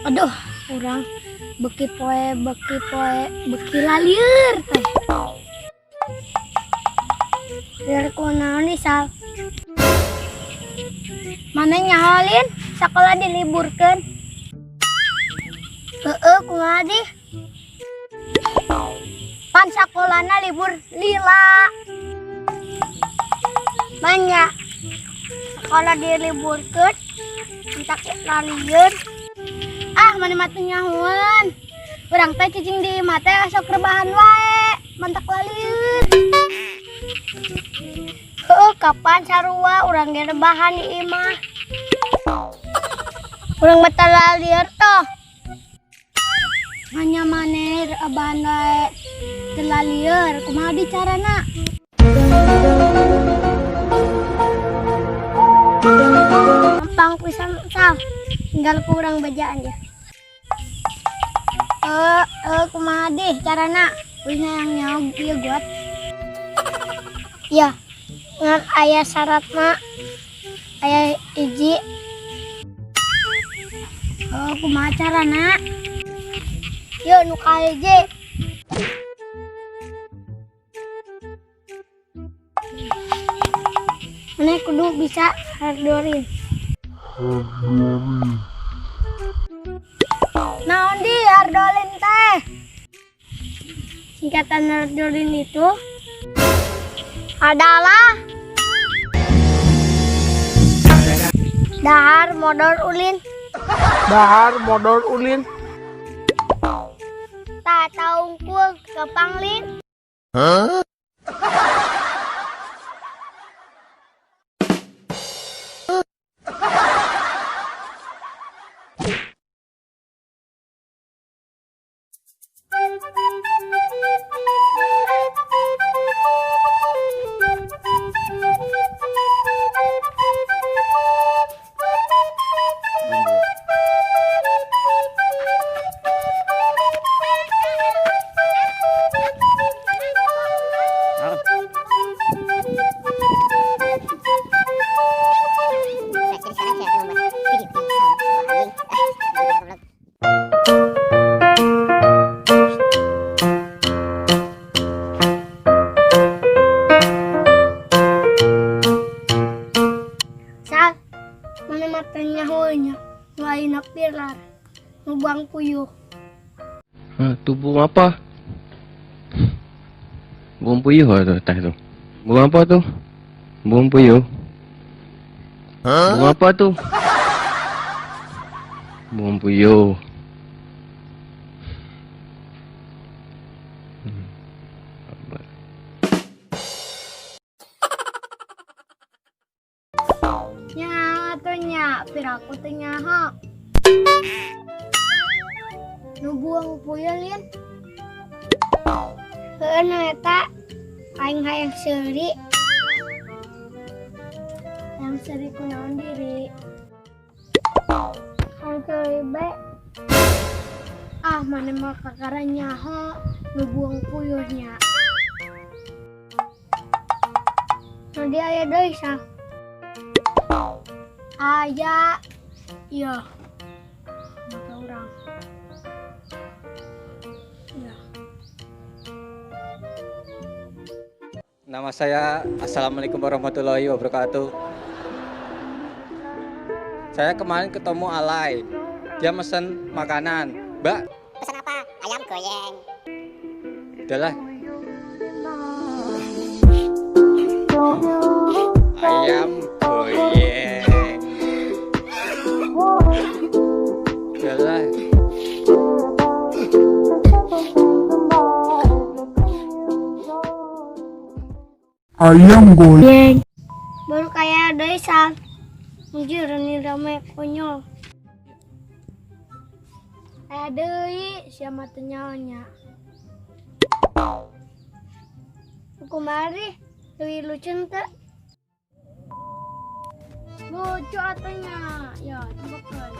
Aduh, urang beki poe beki lalieur teh. Lieur kunaon di Sal? Mana nyaholin sekolah diliburkeun? Heeh, kumaha di? Pan sakolana libur lila. Banyak sekolah diliburkeun, entak lalieur. Ah, mana mah teu nyahoan. Urang teh cicing di imah teh sok rebahan wae, mantak lalieur. Heuh, kapan sarua urang ge rebahan di imah. Urang mah teu lalieur toh. Hanya maneh rebahan wae teu lalieur, kumaha di carana? Gampang pisan, Sal. Tinggal ku urang bejaan ya. Kumaha deh carana? Wih yang nyaho ieu got. Ya, ngan aya syaratna. Aya hiji. Oh, kumaha carana? Yeuh nu kahiji. Maneh kudu bisa hardorin. Naon di hardolin teh? Singkatan hardolin itu adalah dahar modal ulin. Dahar modal ulin. Tak taungkul gampang lin. Hah? Sal, mana matanya honya, lain pilar, ngebuang puyuh. Hah, tuh burung apa? Burung puyuh tuh, teh tuh. Burung apa tuh? Burung puyuh. Hah? Burung apa tuh? Burung puyuh. Nya atuh nya, piraku teh nyaho. Nu buang puyuh lin. Heueuh nu eta aing hayang seuri. Hayang seuri kunaon diri. Hayang seuri bae. Ah, maneh mah kakara nyaho nu buang puyuhnya. Nu dia aya deui sah. Aya. Iya. Mata urang. Iya. Nama saya Assalamualaikum warahmatullahi wabarakatuh. Saya kemarin ketemu Alay. Dia mesen makanan. Mbak, Pesan apa? Ayam goyeng. Udahlah. Ayam goyeng. Udahlah. Ayam goyeng. Baru kayak deui Sal. Anjir, ini rame konyol. Aya deui sia mah teu nyaho nya. Kumaha leuwih lucu teu? Lucu atuh nya. Ya, cobakeun.